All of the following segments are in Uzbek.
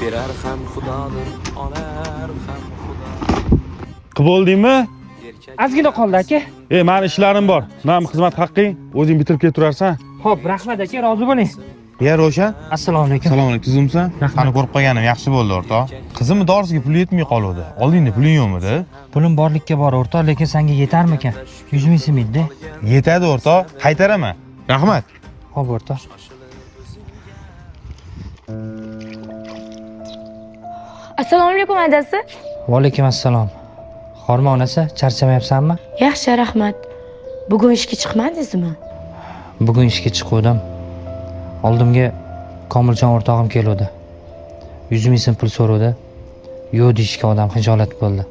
Berar ham xudodir, olar ham xudo. Qilib bo'ldingmi? Ozgina qoldi, aka. E, mani ishlarim bor. Mana xizmat haqqing, o'zing bitirib kelib turarsan. Xo'p, rahmat aka, rozi bo'ling. Ya Ravshan, Assalomu alaykum. assalomu alaykum, tuzumsan? Rahmat. Seni ko'rib qolganim yaxshi bo'ldi, o'rtoq. Qizimni dorisiga puli yetmay qoluvdi. Oldingda puling yo'qmidi? Pulim borlikka bor, o'rtoq, lekin senga yetarmikan? 100 ming so'm edi. Yetadi, o'rtoq, qaytaraman. Rahmat. Xo'p, o'rtoq. Assalomu alaykum, adasi. Va alaykum assalom. Xorma onasi, charchamayapsanmi? Yaxshi, rahmat. Bugun ishga chiqmadingizmi? Bugun ishga chiquvdim. Oldimga Komiljon o'rtog'im keluvdi. 100 ming so'm pul so'rovdi. Yo'q deyishga odam xijolat bo'ldi.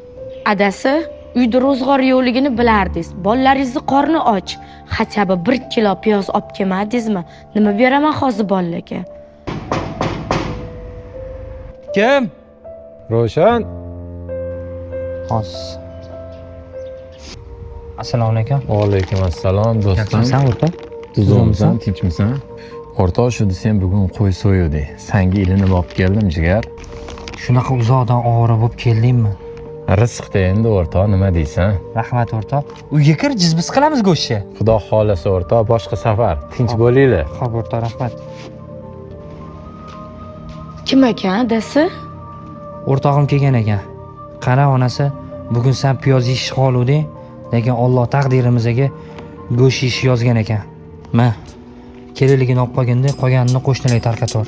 Adasi, uyda ro'zg'or yo'qligini bilardingiz. Bolalaringizni qorni och. Хотя бы 1 kilo piyoz olib kelmadingizmi? Nima beraman hozir bolalarga? Kim? Ravshan, Hozir. Assalomu alaykum. Va alaykum assalom do'stim. Yaxshimisan, o'rtoq? Tuzukmisan, tinchmisan? O'rtoq, shu desam bugun qo'y so'yuvdik. Sanga ilinib olib keldim, jigar. Shunaqa uzoqdan ovora bo'lib keldingmi? Rizqda endi o'rtoq, nima deysan? Rahmat, o'rtoq. Uyga kir, jizbiz qilamiz go'shtni. Xudo xohlasa o'rtoq, boshqa safar. Tinch bo'linglar. Xo'p, o'rtoq, rahmat. Kim ekan, adasi? O'rtog'im kelgan ekan. Qara onasi, bugun sen piyoz yeyishni xohlovding, lekin Alloh taqdirimizga go'sht yeyish yozgan ekan. Ma, kerakligini olib qolganda, qolganini qo'shnilarga tarqator.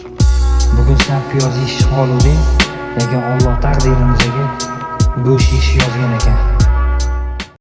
Bugun sen piyoz yeyishni xohlovding, lekin Alloh taqdirimizga go'sht yeyish yozgan ekan.